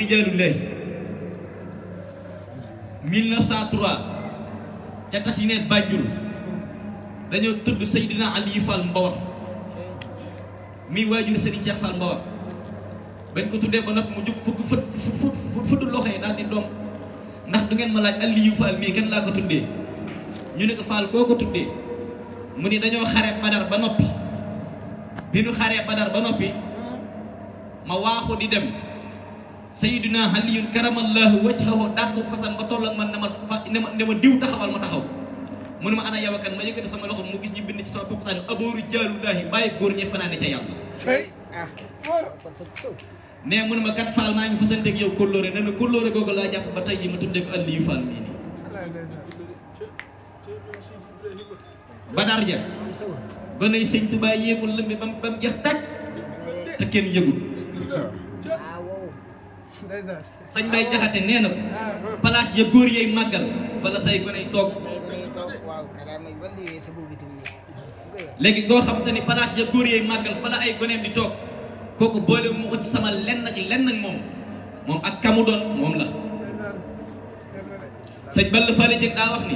rijaalullahi 1903 ca Tasineet Banjul dañoo tudd Seydina Aliou Fall Mbawar mi waajur Serigne Cheikh Fall Mbawar bañ ko tuddee ba noppi mu jug fudd loxo yi daal di doom ndax du ngeen ma laaj Aliou Fall mii kenn laa ko tuddee ñu ne ko Fall koo ko tuddee mu ni dañoo xare Badar ba noppi bi nu xaree Badar ba noppi ma waaxu di dem Sayyidina Aliyun karamallahu wajhahu dàq fasan ba toll ak man ne ma diw taxawal ma taxaw mu ne ma ana yow kan ma yëkkati sama loxo mu gis ñu bind ci sama poqtaan abooru jaalullahi bàyyi góor ñi fanaane ca yàlla ne mu ne ma kat Fall maa ngi fasanteeg yow kóllóore ne na kóllóore googu laa jàpp ba tey ji ma tuddee ko Aliou Fall mii nii Badar ja goney Sëñ Tuubaa yéegul lëmbi bam jeex tàkk te kenn yëgul Sëñ Mbay Jaxate nee na ko place ya góor yey màggal fa la say goney toog léegi goo xam te ni place ya góor yey màggal fa la ay goneem di toog kooku boole mu ko ci sama lenn ak moom ak kamu doon moom la sëñ Balla Faali Jëg daa wax ni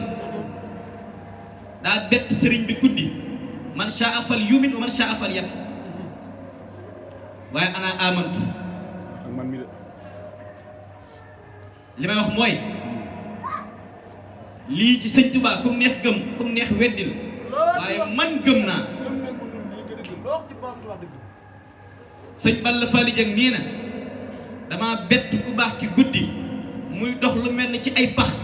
daa bett sëriñ bi guddi man shaa fal yumin wa man shaa fal yakfur waaye ana amantu li may wax mooy lii ci Sëñ Tuubaa kum neex gëm kum neex weddil waaye man gëm naa sëñ Balla Faali Jëng nii na dama bett ku baax ci guddi muy dox lu mel ni ci ay pax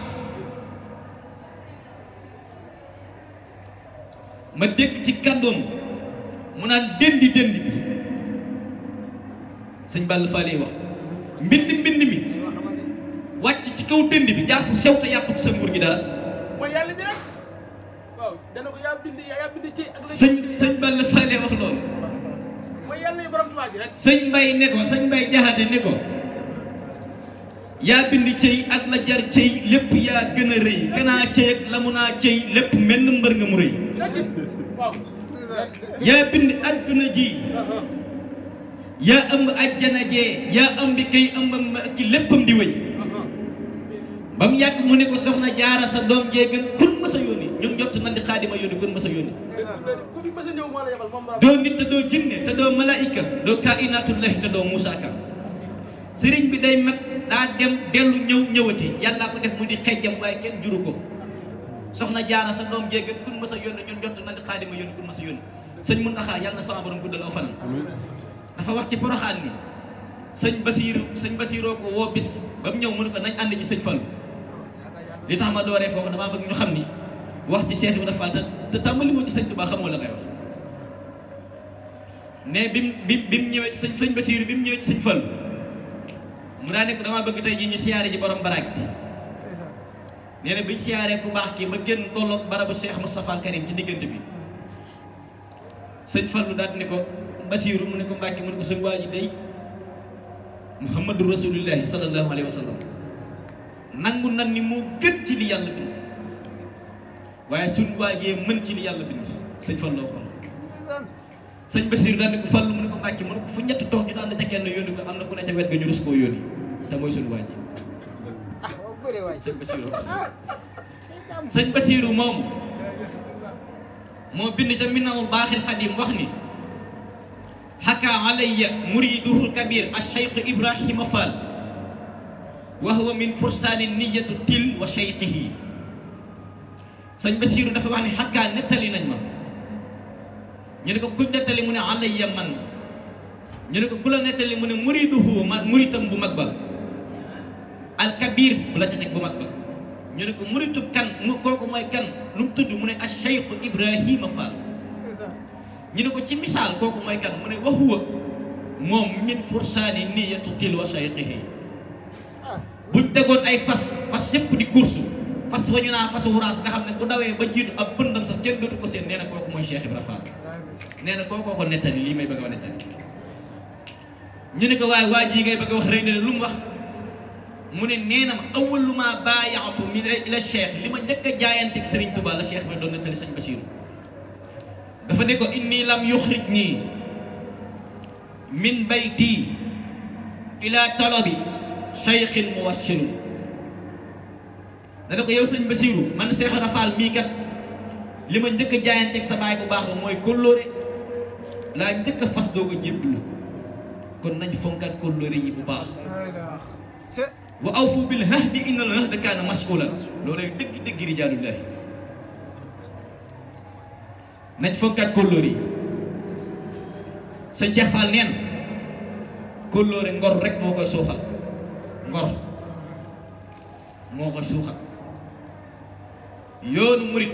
ma dégg ci kàddoom mu naan dëndi bi sëñ Balla Faali wax mbind mi wàcc ci kaw dënd bi jaar fu sew te yàqu ci sa nguur gi dara mooy yàlla bi rek waaw dana ko yaa bind ci ak sëñ Balla Faali wax loolu mooy yàlla yi borom Tuubaa ji rek sëñ Mbay Jaxate ne ko yaa bind cëy ak la jar cëy lépp yaa gën a rëy kanaa cëy ak la mun naa cëy lépp mel na mbër nga mu rëy waaw yaa bind adduna ji yaa ëmb ajjana jee yaa ëmbi kay ëmbam ki léppam di wëy ba mu yàgg mu ne ko soxna jaara sa doom jee gën kun ma sa yónni ñun jot nañ di xaadima yónni kun ma sa yónni doo nit te doo jinne te doo malaayika doo kainatullahi te doo Muusaa Ka sëriñ bi day mag daa dem dellu ñëwati yàllaa ko def mu di xejjam waaye kenn juru ko soxna jaara sa doom jee gën kun ma sa yónni ñun jot nañ di xaadima yónni kun ma sa yónni sëñ Muntaxa yàlla na sama borom guddal aw fanam dafa wax ci Poroxaan ni sëñ Basiiroo ko woo bis ba mu ñëw mu ne ko nañ ànd ci sëñ Fallu li tax ma dooree foofu damaa bëgg ñu xam ni wax ci Seex Ibra Faal te tàmbali woo ci sëñ Tuubaa xamoo la ngay wax ne bi mu ñëwee ci sëñ Basiiru bi mu ñëwee ci sëñ Fallu mu daa ne ko damaa bëgg tey jii ñu siyaare ji borom baraag bi nee na biñ siyaaree ku baax ki ba génn tolloog barabu Cheikh Moustapha Al Karim ci diggante bi sëñ Fallu daal ne ko Basiiru mu ne ko Mbàkke mu ne ko sëñ waa ji day Muhammadu Rasulullahi sallallahu alayhi wa sallam nangu nan ni moo gën ci li yàlla bind waaye suñ waajee mën ci li yàlla bind sëñ Fallu xool sëñ Basiiru daal ne ko Fallu mu ne ko Mbàkke mu ne ko fu ñett toog ñu daan na ca kenn yónni ko am na ku ne ca wet ga ñu rus koo yónni te mooy suñ waaji sëñ Basiiru moom moo bind ca Minanul Baaxil Xadim wax ni xakaa alayya muriduhul kabir ash-Shaykh Ibrahima Fall wa huwa min fursaani niyatu til wa shaykhihi sëñ Basiiru dafa wax ni xakaa nettali nañ ma ñu ne ko ku nettali mu ne alayya man ñu ne ko ku la nettali mu ne muriduhu muritam bu mag ba al kabir bu la ca nekk bu mag ba ñu ne ko muritu kan kooku mooy kan lu mu tudd mu ne ash-Shaykh Ibrahima Fall ñu ne ko ci misaal kooku mooy kan mu ne waxuwa moom min fursaani niyatu til wa shaykhihi buñ tegoon ay fas yëpp di course fas wa ñu naa fas wuraas nga xam ne bu dawee ba jiitu ab pëndam sax kenn dootu ko seen nee na kooku mooy Cheikh Ibra Fall nee na kookoo ko nettali lii may bëgg a nettali ñu ne ko waaye waa jii ngay bëgg a wax rëy na lu mu wax mu ne nee na ma awwalu ma baayaatu min ila Cheikh li ma njëkk a jaayanteeg Serigne Touba la Cheikh ba doon nettali sëñ Basiiru dafa ne ko inni lam yuxrijni min bayti ila talabi shaykhin muwassilun dana ko yow sëñ Basiiru man Cheikh Ibra Fall mii kat li ma njëkk a jaayanteeg sa baay bu baax ba mooy kóllóore laa njëkk a fas doog a jébbalu kon nañ fonkat kóllóore yi bu baax wa awfu bil ahdi innal ahda kaana mas'uulan loolay dëgg rijaalullaahi nañ fonkat kóllóore yi sëñ Cheikh Fall neen kóllóore ngor rek moo koy suuxal ngor moo koy suuxal yoonu murit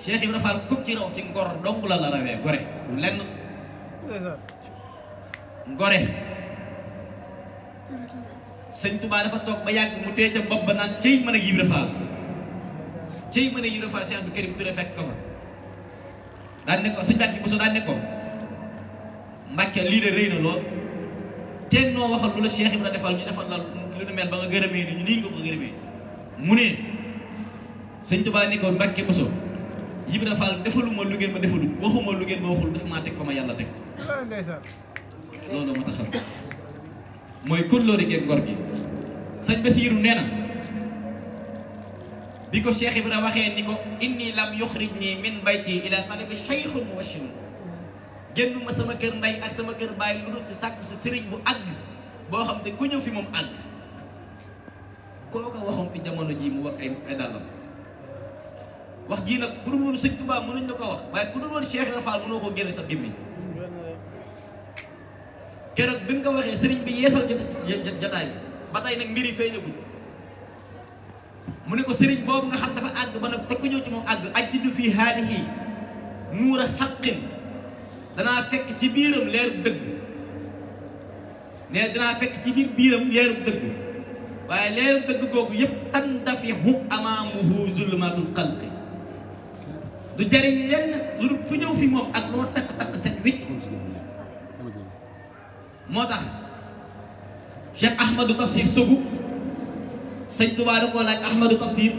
Cheikh Ibra Fall kum ci raw ci ngor dong la rawee gore lu lenn ngore sëñ Touba dafa toog ba yàgg mu tee ca bopp ba naan cëy mën a Ibra Fall cëy mën a Ibra Fall Cheikh Abdou Karim Touré fekk ko fa daan ne ko sëñ Mbàkke Bousso daan ne ko Mbàkke lii de rëy na lool teeg noo waxal lu la Cheikh Ibra defal ñu defal la lu nu mel ba nga gërëmee ni ñu nii nga ko gërëmee mu ne sëñ Touba ne ko Mbàkke Bousso Ibra Fall defaluma lu ngeen ma defalu waxuma lu ngeen ma waxul dafa maa teg fa ma yàlla teg loolu ma taxal mooy kóllóore geeg ngor gi sëñ Basiiru nee na bi ko Cheikh Ibra waxee ni ko inni lam yuxrijni min bayti ila talabi shaykhun muwassilun génnuma sama kër ndey ak sama kër baay lu dul si sàkk si sëriñ bu àgg boo xam ne ku ñëw fi moom àgg koo ko waxoon fi jamono ji mu wax ay dàllam wax jii nag ku dul woon sëñ Tuubaa mënuñ la ko wax waaye ku dul woon Cheikh Ibra Fall mënoo koo génne sa gémmiñ keroog bi mu ko waxee sëriñ bi yeesal jotaay bi ba tey nag mbir yi feeñagul mu ne ko sëriñ boobu nga xam dafa àgg ba nag te ku ñëw ci moom àgg ajjidu fii haadihi nuura xaqin danaa fekk ci biiram leeru dëgg ne danaa fekk ci biiram leeru dëgg waaye leeru dëgg googu yëpp tandafihu amaamuhu zulmatul xalqi du jariñ lenn lu dul ku ñëw fi moom ak loo takk set wicc moo tax Cheikh Ahmadou Tafsir Sougou sëñ Touba da koo laaj Ahmadou Tafsir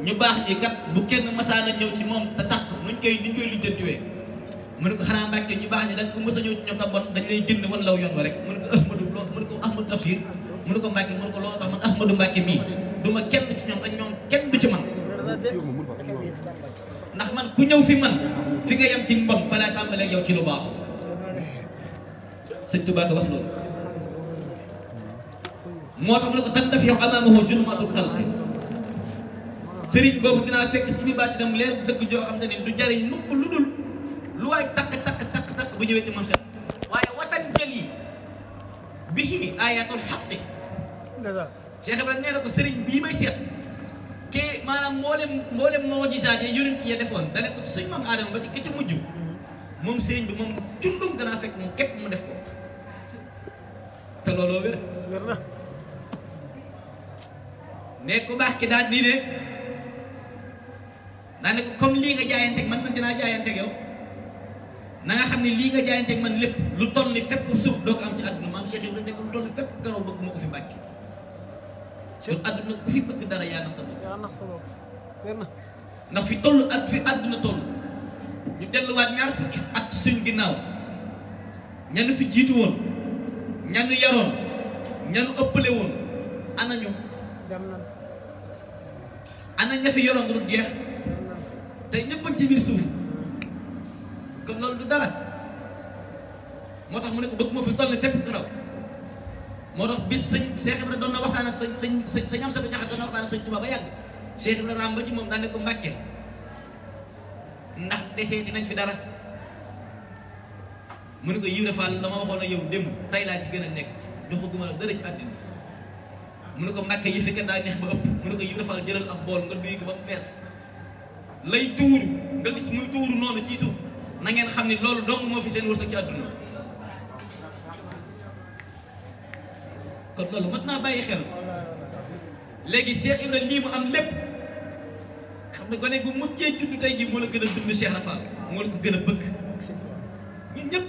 ñu baax ñi kat bu kenn masaana ñëw ci moom te takk nuñ koy lijjantiwee mu ne ko xanaa Mbàkke ñu baax ñi dañ ko mës a ñëw ci ñoom ta bon dañ lay jënd wan law yoon wa rek mu ne ko Ahmadou Tafsir mu ne ko Mbàkke mu ne ko loolu tax man Ahmadou Mbàkke mii du ma kenn ci ñoom te ñoom kenn du ci man ndax man ku ñëw fi man fi nga yem ci mbon fa laa tàmbalee yow ci lu baax sëñ Tuubaa ko wax loolu moo tax mu ne ko tan daf yow amaamahu zulmatul xalqi sëriñ boobu dinaa fekk ci biir baatinam leer dëgg joo xam ne ni du jariñ mukk lu dul lu waay takk bu ñëwee ci moom set waaye watan jël yi bihi ayatul xaqi Cheikh Ibrahima nee na ko sëriñ bii may seet kii maanaam mboolem mujisaat yi yonent ya defoon dale ko ci sëñ maam Aadama ba ci ki ci mujj moom sëriñ bi moom cundum danaa fekk moom képp mu def ko te looloo wér ne ku baax ki daal nii ne daa ne ko comme lii nga jaayanteeg man dinaa jaayanteeg yow na nga xam ne lii nga jaayanteeg man lépp lu toll ni fépp suuf doo ko am ci àdduna maam Cheikh Ibrahima ne ko lu toll ni fépp garaw bëgg moo ko fi Mbàkke kon àdduna ku fi bëgg dara yaa nax sa bopp ndax fi toll ak fi àdduna toll ñu delluwaat ñaar fukki at suñ ginnaaw ñanu fi jiitu woon ñanu yaroon ñanu ëppale woon ana ñu ana ña fi yoroon du jeex tey ñëpp ci biir suuf kon loolu du dara moo tax mu ne ko bëgg moo fi toll ne fépp garaw moo tax bis sëñ Cheikh Ibrahima doon na waxtaan ak sëñ am sa jaxat doon na waxtaan ak sëñ Tuubaa ba yàgg Cheikh Ibrahima raam ba ci moom daan ne ko Mbàkke ndax deseeti nañ fi dara mu ne ko Ibra Fall la ma waxoon ak yow démb tey laa ci gën a nekk joxaguma la dara ci àddina mu ne ko Mbàkke yi fekk daa neex ba ëpp mu ne ko Ibra Fall jëlal ab bool nga duy ko ba mu fees lay tuuru nga gis muy tuuru noonu ci suuf na ngeen xam ni loolu dong moo fi seen wërsëg ci àdduna kon loolu mat naa bàyyi xel léegi Cheikh Ibrahima lii mu am lépp xam ne gone gu mujjee judd tey jii moo la gën a dund Cheikh Rafal moo la ko gën a bëgg ñun ñëpp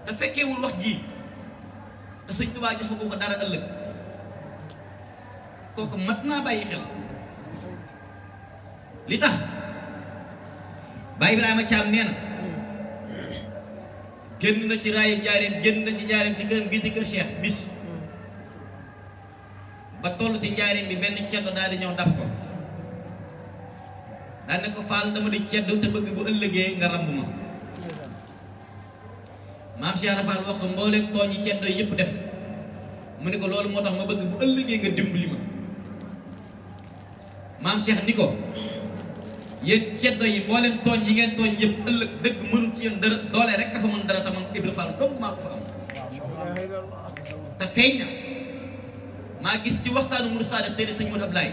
te fekkeewul wax ji te sëñ Tuubaa joxagu ko dara ëllëg kooku mat naa bàyyi xel li tax Baay Ibrahima Thiam nee na génn na ci raayam njaareem génn na ci njaareem ci këram gi ci kër Cheikh bis ba toll ci njaareem bi benn ceddo daal di ñëw dab ko daal ne ko Fall dama di ceddo te bëgg bu ëllëgee nga ramb ma maam Cheikh Ibra Fall wax ko mbooleem tooñ yi ceddo yëpp def mu ne ko loolu moo tax ma bëgg bu ëllëgee nga dimbali ma maam Cheikh ni ko yéen ceddo yi mboolem tooñ yi ngeen tooñ yëpp ëllëg dëgg mënu ci yéen dara doole rek ka fa mën dara te man Ibra Fall dong maa ko fa am te feeñ na maa gis ci waxtaanu Mourou Sadiq tey di sëñ Modou Ablaye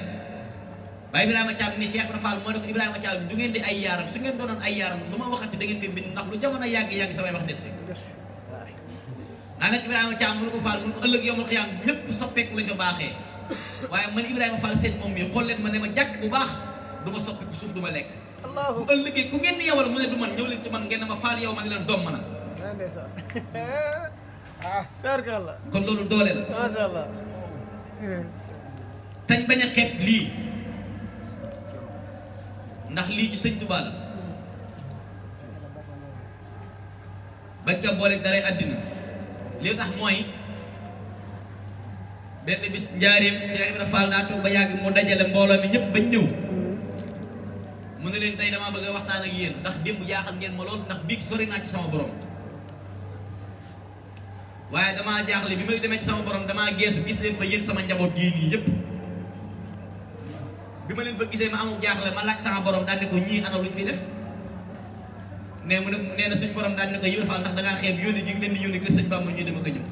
Baye Ibrahima Thiam ni Cheikh Ibra Fall moo ne ko Ibrahima Thiam du ngeen di ay yaaram su ngeen doonoon ay yaaram lu ma waxati da ngeen koy bind ndax lu jamono yàgg samay wax des si naa nag Ibrahima Thiam mu ne ko Fall mu ne ko ëllëg yomul xiyaam ñëpp soppeeku lañ fa baaxee waaye man Ibrahima Fall seet moom mii xool leen ma ne ma jàkk bu baax du ma soppeeku suuf du ma lekk bu ëllëgee ku ngeen di yewal mu ne du man ñëw leen ci man ngeen ne ma Fall yow ma ne leen doom ma na kon loolu doole la tañ bañ a xeeb lii ndax lii ci sëñ Tuubaa la bañ ko boole daray àddina li tax mooy benn bis njaareem Cheikh Ibra Fall daa toog ba yàgg mu dajale mbooloo mi ñëpp bañ ñëw mu ne leen tey damaa bëgg a waxtaan ak yéen ndax démb jaaxal ngeen ma lool ndax biig sori naa ci sama borom waaye damaa jaaxle bi may demee ci sama borom damaa geesu gis leen fa yéen sama njaboot gii nii yëpp bi ma leen fa gisee ma amul jaaxle ma laaj sama borom daan ne ko ñii ana luñ fi def nee mu ne nee na suñ borom daan ne ko Ibra Fall ndax dangaa xeeb yónni gi nga leen di yónni kër sëñ Bamba ñuy dama ko ñëw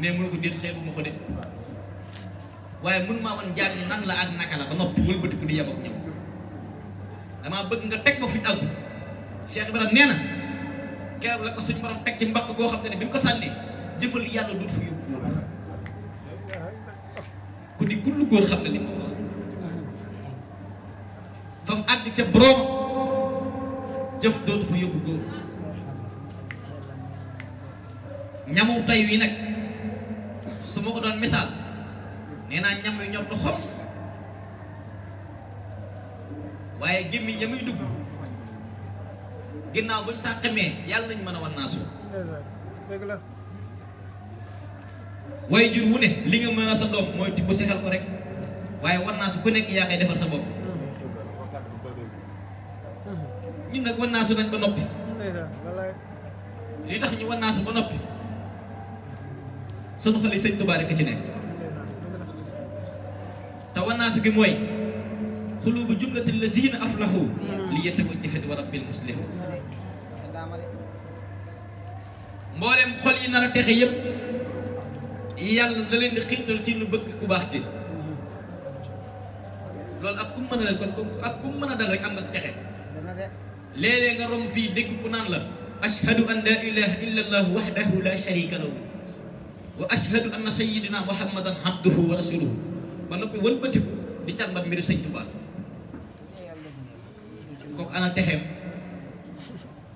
nee mu ne ko déet xeebu ma ko de waaye mënu maa wan jaam ñi nan la ak naka la ba noppi wëlbatiku di yem ak ñoom damaa bëgg nga teg ko fi ñu àggu Cheikh Ibrahima nee na keroog la ko suñ borom teg ci mbaq goo xam te ne bi mu ko sànni jëfal yàlla dootu fa yóbbu góor ku di kullu góor xam ne li ma wax fa mu àgg ca borom jëf dootu fa yóbbu góor ñamu tay wi nag su ma ko doon misaal nee naa ñam yu ñor du xob waaye gémmiñ ya muy dugg ginnaaw buñ sàqamee yàlla nañ mën a wan naa su waaye jur wu ne li nga mën a sa doom mooy tibb sexal ko rek waaye wan naa su ku nekk yaa koy defal sa bopp ñun nag wan naa su nañ ba noppi li tax ñu wan naa su ba noppi sunu xale sëñ Tuubaa rek ci nekk te wan naa su gi mooy xulubu jumlati lazina aflahu li yatawajjaha wa rabbil muslihu mboolem xol yi nar a texe yëpp yàlla da leen di xiirtal ci nu bëgg ku baax ci loolu ak kum mën a dal kon ak kum mën a dal rek am nga texe léeg-léeg nga romb fii dégg ku naan la ashhadu an la ilaha illa allah wahdahu la sharika lahu wa ashhadu anna sayyidina muhammadan abduhu wa rasuluhu ba noppi wëlbatiku di càmbat mbiru sëñ Tuubaa kooku ana texeem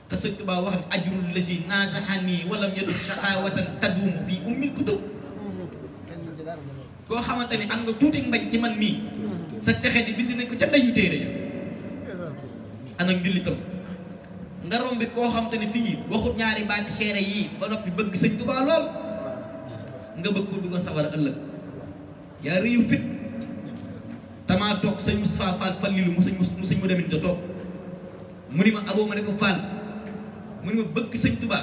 te sëñ Tuubaa wax ne ajrul lazi naasahani walam yadum shaqawatan tadumu fii ummil kutub koo xamante ni am nga tuuti mbañ ci man mii sa texe di bind nañ ko ca dayu téere ya ana njullitam nga rombi koo xamante ni fii waxut ñaari baati seere yii ba noppi bëgg sëñ Tuubaa lool nga bëgg ko dugal sawara ëllëg yaa réyu fit tamaa toog sëñ Moustapha Fall Fallilu mu sëñ mu demin te toog mu ni ma aboo ma ne ko Fall mu ni ma bëgg sëñ Tuubaa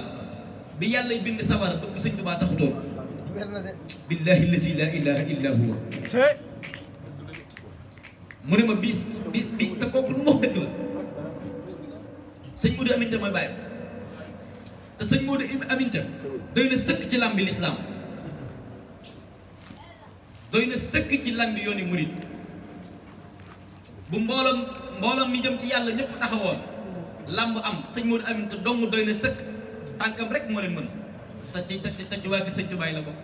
bi yàlla bind sawara bëgg sëñ Tuubaa taxutoon billahi lazi la ilaha illa huwa mu ne ma bi te kooku lu mu wax dëgg la sëñ Modou Aminta mooy bàyyi te sëñ Modou Aminta doy na sëkk ci làmbi lislaam doy na sëkk ci làmbi yooni murid bu mbooloom mi jëm ci yàlla ñëpp taxawoon làmb am sëñ Modou Aminta dong doy na sëkk tànkam rek moo leen mën te ci waa kër sëñ Tuubaa la bokk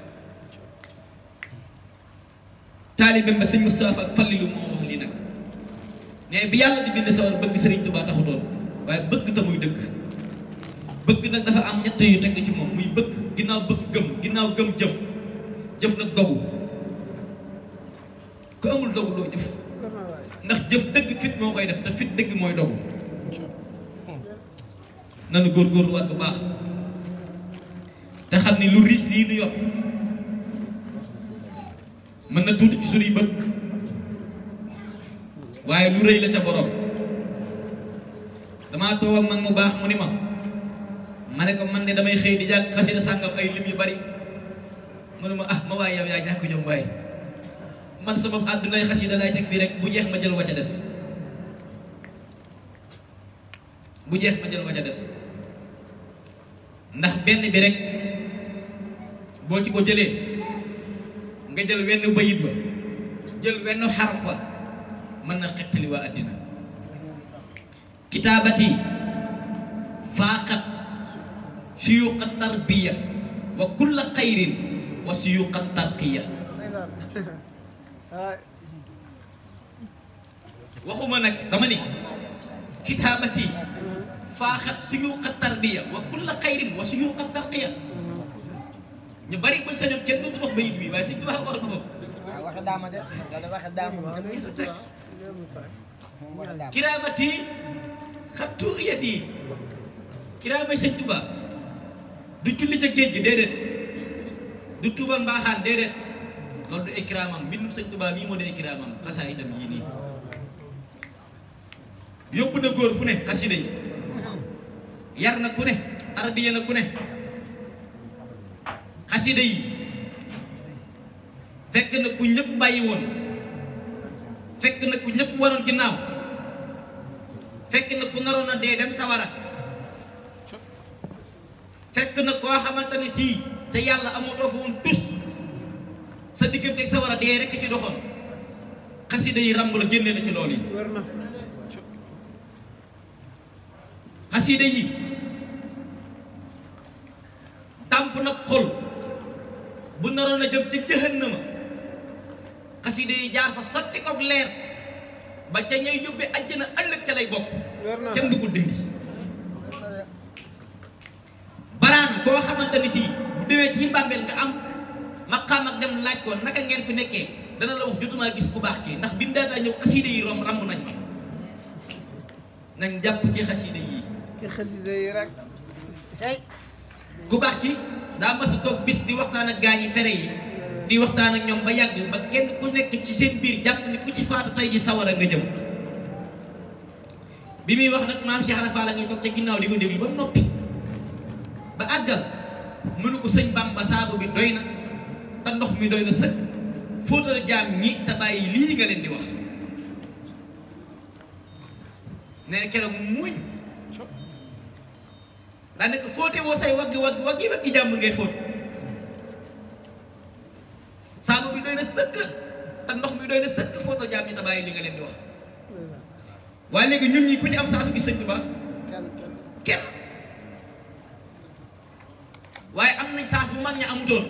taalibeem ba sëñ Moustapha Fallilu moo wax lii nag ne bi yàlla di bind sawar bëgg sëriñ Tuubaa taxutoon waaye bëgg te muy dëgg bëgg nag dafa am ñett yu teg ci moom muy bëgg ginnaaw bëgg gëm ginnaaw gëm jëf nag dogu ku amul dogu doo jëf ndax jëf dëgg fit moo koy def te fit dëgg mooy dogu nanu góorgóorluwaat bu baax te xam ni lu riis lii nu yor mën na tuuti ci sunuy bët waaye lu rëy la ca borom. damaa toog ak mag mu baax mu ni ma ne ko man de damay xëy di jàng xasida sàngam ay lim yu bari mu ne ma ah ma waaye yow yaa ñàkk jom waaye man sama àddunay xasida lay teg fii rek bu jeex ma jël wa ca des bu jeex ma jël wa ca des ndax benn bi rek boo ci ko jëlee nga jël wenn bayit ba jël wenn xaraf fa mën na xettali waa àddina. kitaabati faaqat suyuqa tarbiya wa kulla xayrin wa suyuqa tarqiya. waxuma nag dama ni kitaabati faaxat suyuqa tarbiya wa kulla xayrin wa suyuqa tarqiya. ñu bari buñ sañoon kenn dootu wax bayit bi waaye Sëñ Tuubaa wax na ko. waxe daama de waxe daama kiraamati xattu yadi kiraamay Sëñ Tuubaa du julli ca géej gi déedéet du tuubal mbaaxaan déedéet loolu du ay kiraamam mbindum Sëñ Tuubaa mii moo di ay kiraamam xasaa itam yii nii yóbbu na góor fu ne xasida yi yar na ku ne tarbiya na ku ne xasida yi fekk na ku ñëpp bàyyi woon fekk na ku ñëpp waroon ginnaaw fekk na ku naroon a dee dem sawara fekk na koo xamante ni sii te yàlla amatoo fa woon tus sa diggante ak sawara dee rekk ci doxoon xasida yi ramb la génne na ci loolu yi xasida yi tàmp na xol bu naroon a jëm ci jahannama xasida yi jaar fa sotti koog leer ba ca ñay yóbbee àjjana ëllëg ca lay bokk kenn du ko dindi baraan koo xamante ni si bu demee ci bàmmeel nga am maqaam ak dem laaj ko naka ngeen fi nekkee dana la wax jotumaa gis ku baax kii ndax bi mu daataa ñëw xasida yi romb nañ ma nañ jàpp ci xasida yi rek ku baax ki daa mas a toog bis di waxtaan ak gaañi fere yi di waxtaan ak ñoom ba yàgg ba kenn ku nekk ci seen biir jàpp ni ku ci faatu tey ji sawara nga jëm bi muy wax nag maam Cheikh Rafa la ngay toog ca ginnaaw di ko déglu ba noppi ba àggal mënu ko sëñ Bamba saabu bi doy na te ndox mi doy na sëkk fóotal jaam ñi te bàyyi lii nga leen di wax nee keroog muñ daa nekk fóote woo say waggi jàmm ngay fóot saabu bi doy na sëkk te ndox mi doy na sëkk fóotal jaam ñi te bàyyi li nga leen di wax waaye léegi ñun ñi ku ci am saa su gis Sëñ Tuubaa kenn waaye am nañ saas bu mag ña amutoon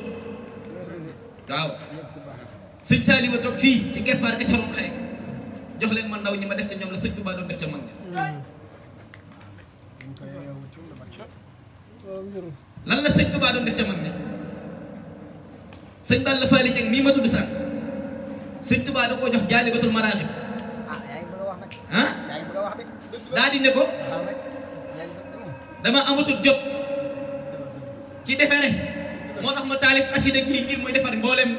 waaw sëñ Saaliw toog fii ci keppaar ga ca ron xëy jox leen ma ndaw ñi ma def ca ñoom la Sëñ Tuubaa doon def ca mag ña lan la Sëñ Tuubaa doon def ca mag ña sëñ Balla Faali Jeng mii ma tudd sànq Sëñ Tuubaa da koo jox Jaalibatul Maraaxib daa di ne ko dama amatul jot ci defere moo tax ma taalif xasida kii ngir muy defar mbooleem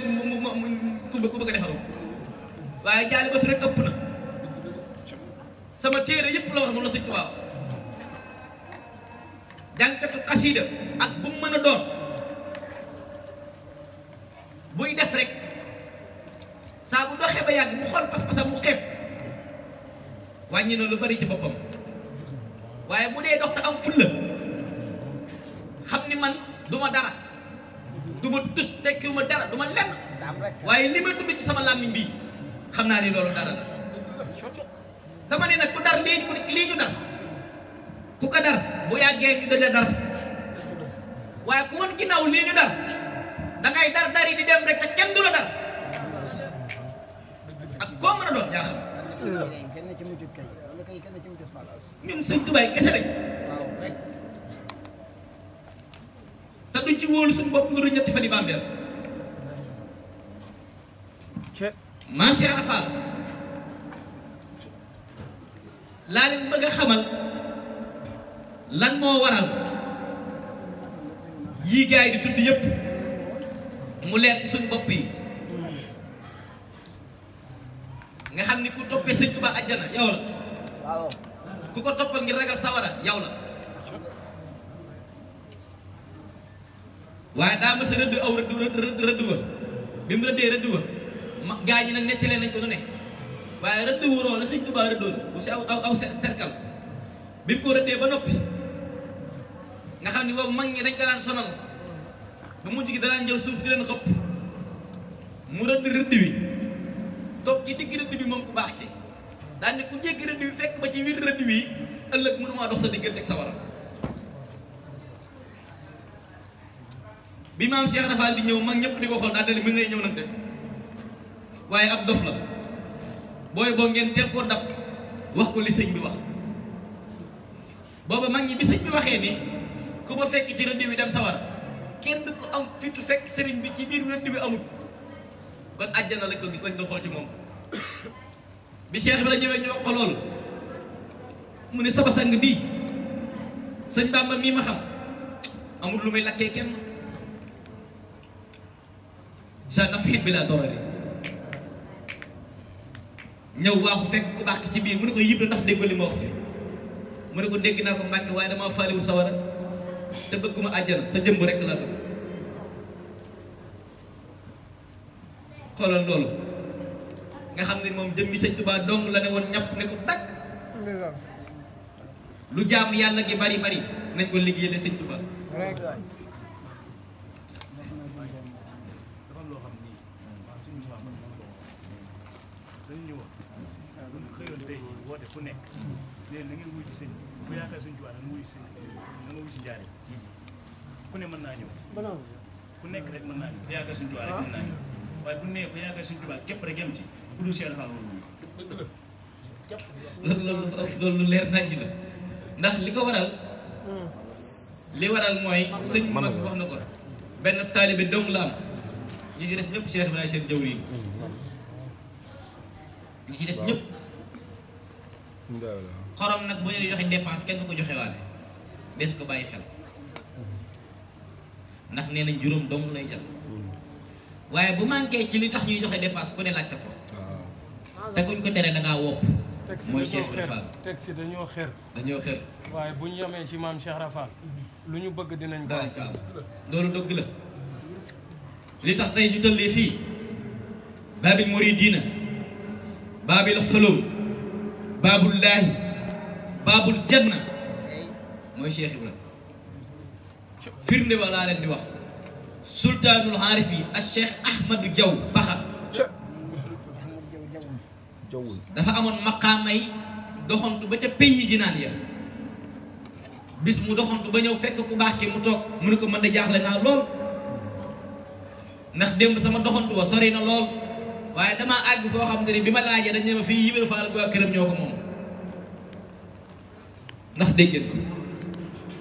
ku bëgg a defaru waaye Jaalibatu rek ëpp na sama téere yëpp la wax moom la Sëñ Tuubaa wax jànkatu xasida ak bu mu mën a doon buy def rek saa bu doxee ba yàgg mu xool pas-pasam mu xeeb wàññi na lu bari ci boppam waaye bu dee dox te am fulla xam ni man du ma dara du ma tus tekkiwu ma dara du ma lenn waaye li ma tudd ci sama làmmiñ bi xam naa ni loolu dara la dama ne nag ku dar lii ñu dar ku ko dar bu yàggee ñu dëgg dar waaye ku woon ginnaaw lii ñu dar dangay dar dari di dem rek te kenn du la dar ak koo mën a doon yaa xam ñun Sëñ Tuubaa kese rek te duñ ci wóolu suñu bopp lu ñetti fan yi bàmbeel maam Cheikh Rafal laa leen bëgg a xamal lan moo waral yii gaay di tudd yépp mu leer ci suñ bopp yi nga xam ni ku toppee sëñ Tuubaa àjjana yow la waaw ku ko toppal ngir ragal sawara yow la waaye daa ma sa rëdd aw rëdd wa bi mu rëddee rëdd wa ma gaa ñi nag nettalee nañ ko nu ne waaye rëdd wuroo la sëñ Tuubaa rëddoon bu si aw cercle bi mu ko rëddee ba noppi nga xam ni boobu mag ñi dañ ko daan sonal ba mujj gi danaan jël suuf di leen xëpp mu rëdd rëdd wi toog ci digg rëdd bi moom ku baax ci daan ne ku jéggi rëdd wi fekk ba ci biir rëdd wi ëllëg mënumaa dox sa diggante ak sawara bi maam Cheikh Rafal di ñëw mag ñëpp di ko xool daal di ne mi ngay ñëw nag de waaye ab dof la booy boo ngeen teel koo dab wax ko li sëñ bi wax booba mag ñi bi sëñ bi waxee ni ku ma fekk ci rëdd bi dem sawara kenn ko am fitu fekk sëriñ bi ci biir rëdd bi amul kon àjjana lañ ko gis lañ doon xool ci moom bi Cheikh bi la ñëwee ñu wax ko loolu mu ne sama sang bii sëñ Bamba mii ma xam amul lu muy lakkee kenn sa nafxit bi laa dorari ñëw waaxu fekk ku baax ki ci biir mu ne ko yib na ndax déggoo li ma wax ci mu ne ko dégg naa ko Mbàkke waaye damaa faaliwul sawara te bëgguma àjjana sa jëmb rekk laa bëgg xoolal loolu nga xam ne moom jëmmi sëñ Tuubaa dong la ne woon ñàpp ne ko dakk lu jaamu yàlla gi bari bari nañ ko liggéeyale sëñ Tuubaa fu nekk léegi na ngeen wuy ci sëñ bu yaakaar sëñ Tuubaa nga wuy si njaare ku ne mën naa ñëw ku nekk rek mën naa ñëw ku yaakaar sëñ Tuubaa rek mën naa ñëw waaye bu nee ku yaakaar sëñ Tuubaa képp rek yem ci ku dul Cheikh Rafal loolu leer nañ la ndax li ko waral mooy sëñ mag wax na ko benn taalibe dong la am ñi ci des ñëpp Cheikh Ibrahima seen jawriñ ñi ci des ñëpp xorom nag bu ñu joxe dépense kenn du ko joxe waale des ko bàyyi xel ndax nee nañ juróom dong lay jël waaye bu manqué ci li tax ñuy joxe dépense ku ne laajte ko te kuñ ko tere da ngaa wopp mooy Cheikh Rafal teg si dañoo xër waaye bu ñu yemee ci maam Cheikh Rafal lu ñu bëgg dinañ ko am loolu dëgg la li tax tey ñu tëllee fii baabil muridiina baabil xulum baabullaahi baabul janna mooy Cheikh Ibrahima firnde ba laa leen di wax sultaanul aarif yi ak Cheikh Ahmadou Diaw Baxa dafa amoon maqaamay doxantu ba ca pays ji naan ya bis mu doxantu ba ñëw fekk ku baax ki mu toog mu ne ko mën da jaaxle naa lool ndax démb sama doxantu wa sori na lool waaye damaa àgg foo xam ne bi ma laajee dañ ne ma fii Ibra Faal ak waa këram ñoo ko moom ndax dégg ngeen ko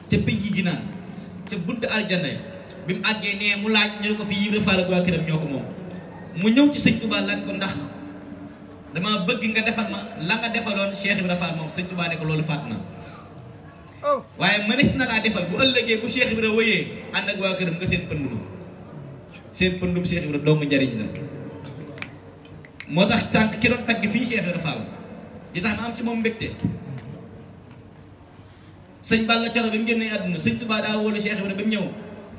ca pays ji naan ca buntu aljanna bi mu àggee nee mu laaj ñu ko fii Ibra Faal ak waa këram ñoo ko moom mu ñëw ci sëñ Tuubaa laaj ko ndax dama bëgg nga defal ma la nga defaloon Cheikh Ibra Faal moom sëñ Tuubaa ne ko loolu faat na waaye mënees na laa defal bu ëllëgee bu Cheikh Ibra wëyee ànd ak waa këram nga seen pëndum Cheikh Ibra doomu njariñ la moo tax sànq ki doon tagg fii Cheikh Ibra Faal di tax ma am ci moom mbégte sëñ Balla Coro bi mu génnee àdduna sëñ Tuubaa daa wóolu Cheikh Ibra ba mu ñëw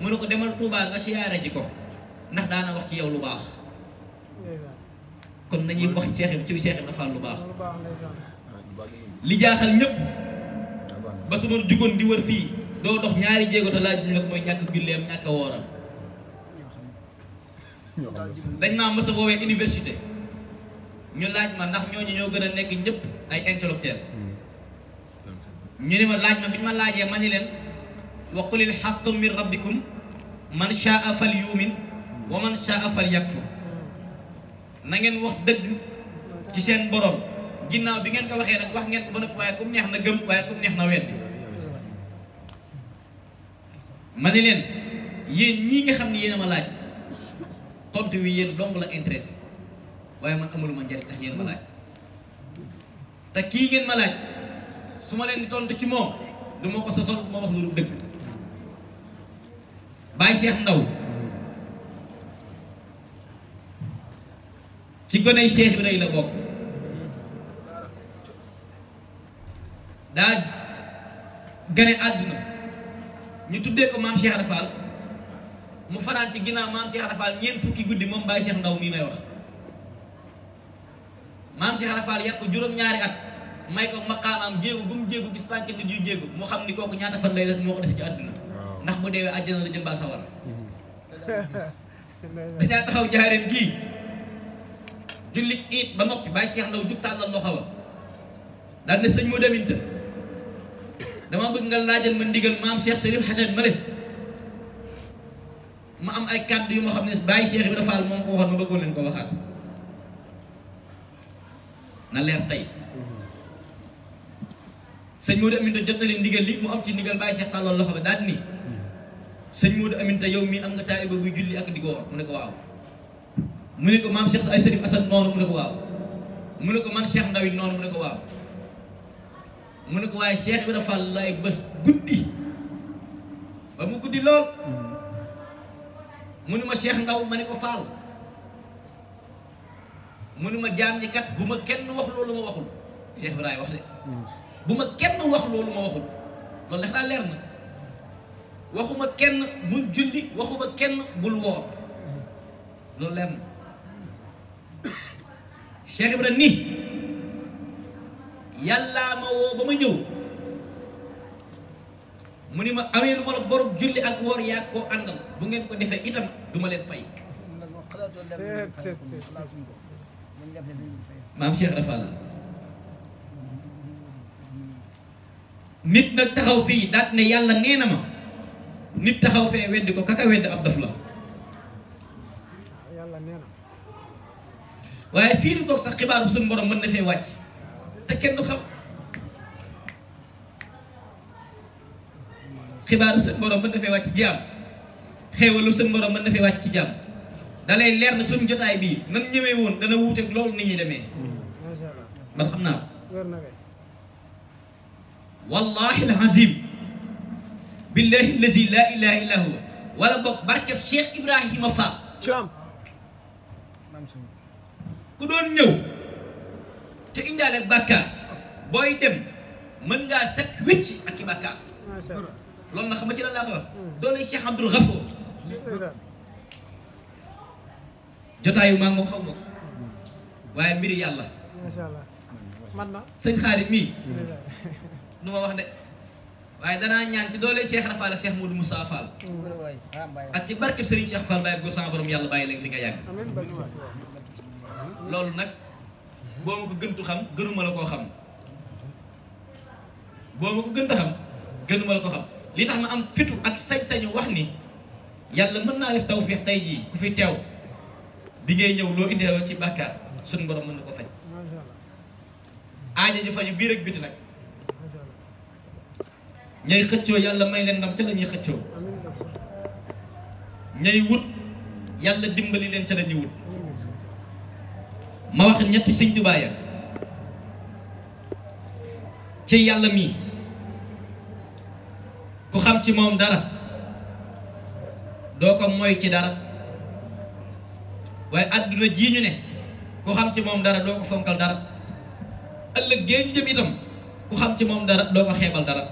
mu ne ko demal Tuubaa nga siyaare ji ko ndax daana wax ci yow lu baax kon nañuy wax ci Cheikh Ibra Faal lu baax li jaaxal ñëpp ba su ma jugoon di wër fii doo dox ñaari jéego te laaj ñu la ko mooy ñàkk julleem ñàkk wooram dañ maa mës a woowee université ñu laaj ma ndax ñooñu ñoo gën a nekk ñëpp ay intellectuel ñu ne ma laaj ma bi ñu ma laajee ma ni leen wa qulil haqqu min rabbikum man shaa fal yumin wa man shaa fal yakfur na ngeen wax dëgg ci seen borom ginnaaw bi ngeen ko waxee nag wax ngeen ko ba noppi waaye kum neex na gëm waaye kum neex na weddi ma ni leen yéen ñii nga xam ne yéen a ma laaj tontu wi yéen dong la intéressé waaye man amuluma njariñ tax yéen ma laaj te kii ngeen ma laaj su ma leen di tontu ci moom du ma ko sosol du ma wax lu dëgg Baye Cheikh Ndaw ci goney Cheikh Ibra la bokk daa gane àdduna ñu tuddee ko maam Cheikh Ibra Fall mu fanaan ci ginnaaw maam Cheikh Ibra Fall ñeent fukki guddi moom Baye Cheikh Ndaw mii may wax maam Cheikh Ibra Fall yàq ko juróom-ñaari at may ko maqaamaam jéegu gum jéegu gis tànk nit yu jéegu mu xam ni kooku ñaata fan lay def moo ko def ci àdduna ndax bu deewee àjjana la jëm baa sawar dañaa taxaw jaareem gii jullit it ba noppi Baye Cheikh Ndaw jug tàllal loxo ba daal ne sëñ Modou Aminta dama bëgg nga laajal ma ndigal maam Cheikh Serif Hassan Male ma am ay kàddu yu ma xam ne Baye Cheikh Ibra Fall moom ko waxoon ma bëggoon leen ko waxaat na leer tey sëñ Modou Aminta jottali ndigal li mu am ci ndigal Baye Cheikh tàllal loxo ba daal ni sëñ Modou Aminta yow mii am nga taaliba buy julli ak di ko war mu ne ko waaw mu ne ko maam Cheikh ay Serif Hassan noonu mu ne ko waaw mu ne ko man Cheikh Ndaw it noonu mu ne ko waaw mu ne ko waaye Cheikh Ibra Fall lay bés guddi ba mu guddi lool mu ne ma Cheikh Ndaw ma ne ko Fall mu ne ma jaam ñi kat bu ma kenn wax loolu ma waxul Cheikh Ibrahima wax de bu ma kenn wax loolu ma waxul loolu dafa daa leer na waxuma kenn bul julli waxuma kenn bul woor loolu leer na Cheikh Ibrahima ni yàllaa ma woo ba ma ñëw mu ni ma amee lu ma la borom julli ak woor yaa koo àndal bu ngeen ko defee itam du ma leen fay maam Cheikh Ibra Fall nit nag taxaw fii daat ne yàlla nee na ma nit taxaw fee weddi ko kaka weddi ab daf la waaye fii nu toog sax xibaaru suñu borom mën na fee wàcc te kenn du xam xibaaru suñu borom mën na fee wàcc jaam xéewalu suñu borom mën na fee wàcc ci jaam da lay leer na suñu jotaay bii nan ñëwee woon dana wuuteeg loolu nit ñi demee man xam naa ko wallahi alazim billahi allazi la ilaha illa huwa wala boog barkeb Cheikh Ibrahima Fall ku doon ñëw te indaale ak bàkkaar booy dem mën ngaa set wicc ak i bàkkaar loolu na xam nga ci lan laa koy wax doole Cheikh Abdoul Ghafour jotaayu maa ngi moom xaw ma ko waaye mbiri yàlla sëñ xaarit mii nu ma wax de waaye danaa ñaan ci doole Cheikh Ibra Fall ak Cheikh Modou Moussa Fall ak ci barkeb Serigne Cheikh Fall bàyyi go sama borom yàlla bàyyi leen fi nga yàgg loolu nag boo ma ko gëntu xam gënuma la koo xam boo ma ko gënta xam gënuma la ko xam li tax ma am fitu ak sañ-sañu wax ni yàlla mën naa def tawfeex tey jii ku fi teew bi ngay ñëw loo indi woon ci bàkkaar suñu borom mën na ko faj aaja ji faju biir ak biti nag ñay xëccoo yàlla may leen ndam ca la ñuy xëccoo ñay wut yàlla dimbali leen ca la ñuy wut ma wax ñetti sëñ Tuubaa ya ci yàlla mii ku xam ci moom dara doo ko moy ci dara waaye àdduna jii ñu ne ku xam ci moom dara doo ko fonkal dara ëllëg géej jëm itam ku xam ci moom dara doo ko xeebal dara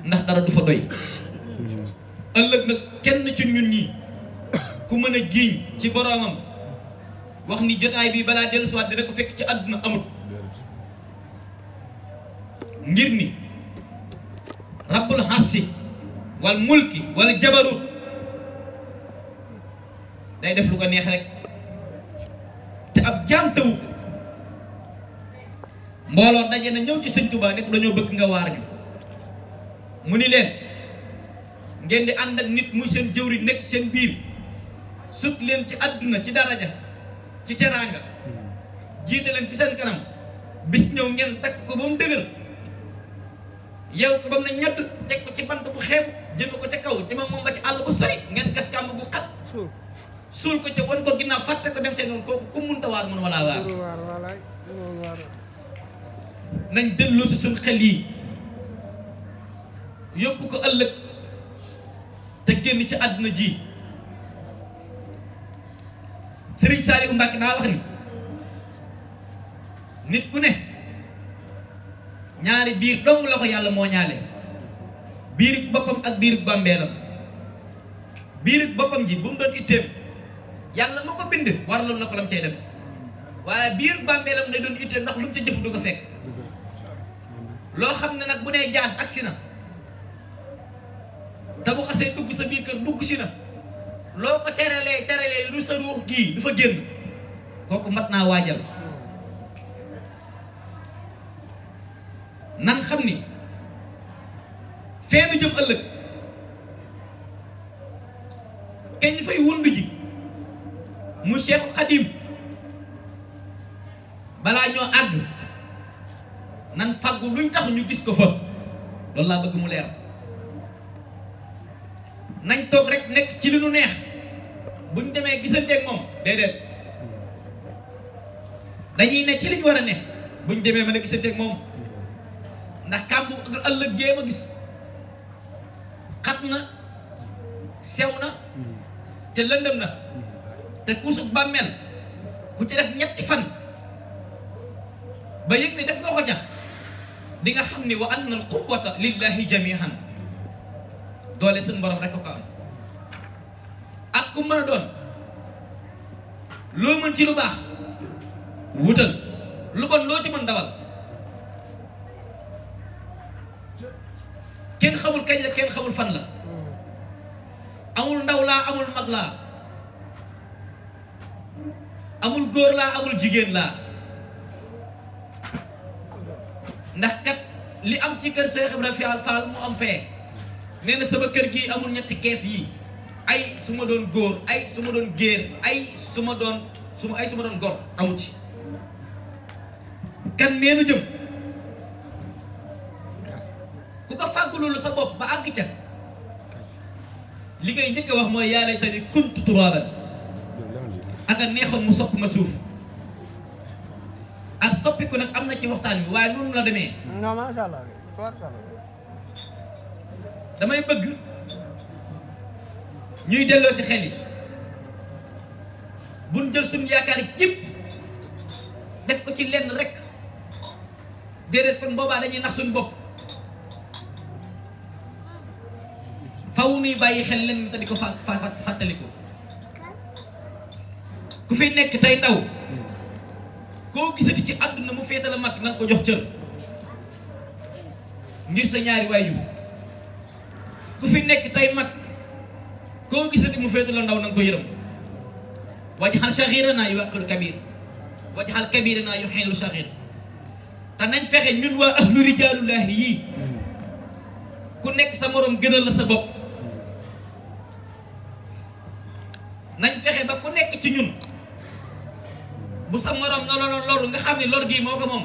ndax dara du fa doy ëllëg nag kenn ci ñun ñii ku mën a giiñ ci boroomam wax ni jotaay bi balaa dellusiwaat dina ko fekk ci àdduna amut ngir ni rabbul hassi wal mulki wal jabarut day def lu ko neex rek te ab jaam tawu ko mbooloo daje na ñëw ci sëñ Tuubaa nekk dañoo bëgg nga waar ñu mu ni leen ngeen di ànd ak nit muy seen jëwri nekk seen biir sut leen ci àdduna ci daraja ci teraanga jiite leen fi seen kanam bis ñëw ngeen takk ko ba mu dëgër yow ko ba mu ne ñadd teg ko ci bant bu xeebu jëme ko ca kaw jëme moom ba ci àll bu sori ngeen gas kàmb gu xat suul ko ca wan ko ginnaaw fàtte ko dem seen noonu kooku ku munta waar mun walaa waar nañ delloo si suñ xel yi yóbbu ko ëllëg te génn ci àdduna ji. Sëriñ Saaliwu Mbàkke daa wax ni nit ku ne ñaari biir dong la ko yàlla moo ñaale, biiru boppam ak biiru bàmbeelam. biiru boppam ji bu mu doon itteem yàlla ma ko bind waraloon na ko lam cay def, waaye biiru bàmbeelam ne doon itteem ndax lu mu ca jëf du ko fekk. loo xam ne nag bu nee jaas agsi na te bu xasee dugg sa biir kër dugg si na, loo ko teralee lu sa ruux gii du fa génn, kooku mat naa waajal. nan xam ni feenu jëm ëllëg kañ fay wund ji mu Seexul Xadim balaa ñoo àgg nan faggu luñ tax ñu gis ko fa. loolu laa bëgg mu leer. nañ toog rek nekk ci li nu neex buñ demee gisanteeg moom déedéet, dañuy ne ci liñ war a ne buñ demee mën a gisanteeg moom. ndax kàmbu ëllëg jéem a gis xat na, sew na te lëndëm na, te kuusug bàmmeel ku ci def ñetti fan ba yëg ne def nga ko ca di nga xam ni wa anna al quwwata lillahi jamihan. doole suñu borom rek ko am ak ku mën a doon loo mën ci lu baax wutal, lu bon loo ci mën dawal. kenn xamul kañ la, kenn xamul fan la, amul ndaw laa, amul mag laa, amul góor laa, amul jigéen laa. ndax kat li am ci kër Cheikh Ibrahima Fall mu am fee. nee na sama kër gii amul ñetti keef yi, ay su ma doon góor, ay su ma doon géer, ay su ma doon gor amu ci. kan meenu jëm ku ko fàggu loolu sa bopp ba àgg ca li ngay njëkk a wax mooy yaa laytanii kuntu turaaban. ak a neexoon mu sopp ma suuf. ak soppiku nag am na ci waxtaan bi waaye noonu la demee. non macha allah. damay bëgg ñuy delloo si xel yi buñ jël suñu yaakaar jëpp def ko ci lenn rek déedéet, kon boobaa dañuy nax suñu bopp. faw nuy bàyyi xel lenn te di ko fàttaliku. ku fi nekk tey ndaw koo gisati ci àdduna mu féete la mag nanga ko jox cër ngir sa ñaari waajur. ku fi nekk tey mag koo gisati mu féete la ndaw nanga ko yërëm. wajxal saxiiranaa yuwaqqiru kabiir, wajxal kabiiranaa yuxiilu saxiir. te nañ fexe ñun waa ahlu rijaalullaahi yii ku nekk sa morom gënal la sa bopp. nañ fexe ba ku nekk ci ñun bu sa morom na loru nga xam ne lor gii moo ko moom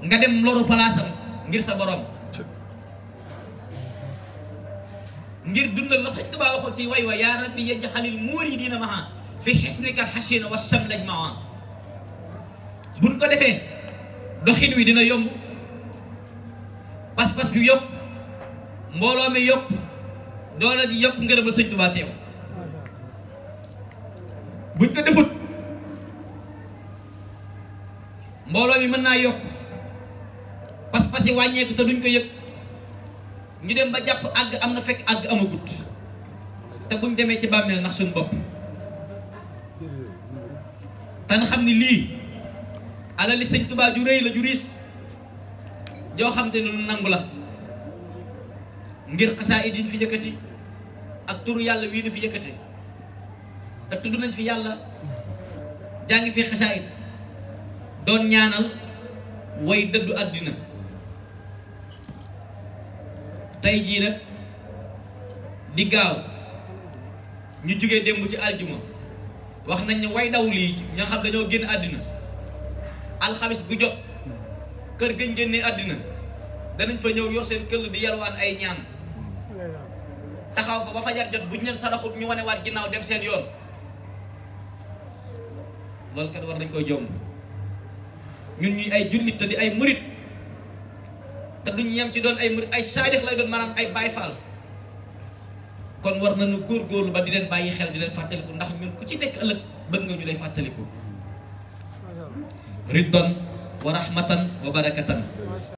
nga dem loru palaasam ngir sa borom, ngir dundal la Sëñ Tuubaa waxoon ci way wa yaa rabbi yajxalil muridiina maha fi xisnika xasina wa samlaj maa. buñ ko defee doxin wi dina yomb, pas-pas bi yokk, mbooloo mi yokk, doole ji yokk, ngërëmal Sëñ Tuubaa teew. buñ ko defut mbooloo mi mën naa yokk, pas-pas yi wàññeeku te duñ ko yëg. ñu dem ba jàpp àgg am na fekk àgg amagut, te buñ demee ci bàmmeel nax suñu bopp. te na xam ni lii alali Sëñ Tuubaa ju rëy la, ju riis joo xam te ne lu nangu la, ngir xasaayid yi ñu fi yëkkati ak turu yàlla wii nu fi yëkkati. te tudd nañ fi yàlla, jàngi fi xasaayid, doon ñaanal way dëddu àddina. tey jii nag di gaaw ñu jógee démb ci aljuma wax nañ ne way daw lii ña xam dañoo génn àddina alxamis gu jot kër gëñ génnee àddina danañ fa ñëw yor seen këll di yalwaan ay ñaan taxaw fa ba fajar jot buñ leen saraxut ñu wane waat ginnaaw dem seen yoon. loolu kat war nañ koy jomb ñun ñuy ay jullit te di ay murit te duñ ñam ci doon ay murid ay saadix lay doon maanaam ay Baay Faal kon war nañu góorgóorlu ba di leen bàyyi xel di leen fàttaliku ndax ñun ku ci nekk ëllëg bëgg nga ñu lay fàttaliku riddan wa rahmatan wa barakatan